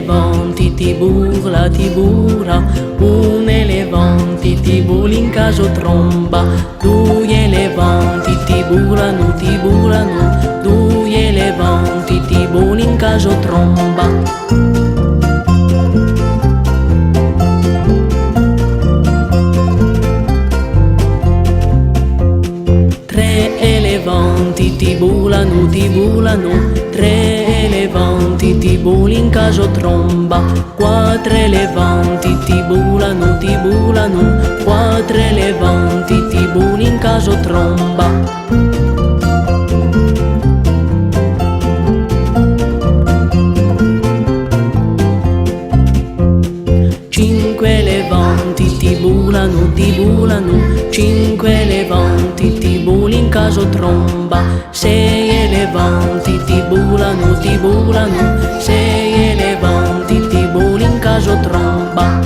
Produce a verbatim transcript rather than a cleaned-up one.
elefanti ti burla, ti burla, un elefanti ti bula in casu tromba, dui elefanti ti burlanu, ti burlanu, dui elefanti ti bula in casu tromba. Trè elefanti ti bulanu, ti bulanu, trè elefanti ti buli in casu tromba. Quattru elefanti ti bulanu, ti bulanu, quattru elefanti ti buli in casu tromba. Cinque elefanti ti bulanu, ti bulanu, cinque elefanti ti buli in casu tromba. Sei elefanti ti bulanu, ti bulanu, sei elefanti ti buli in casu tromba.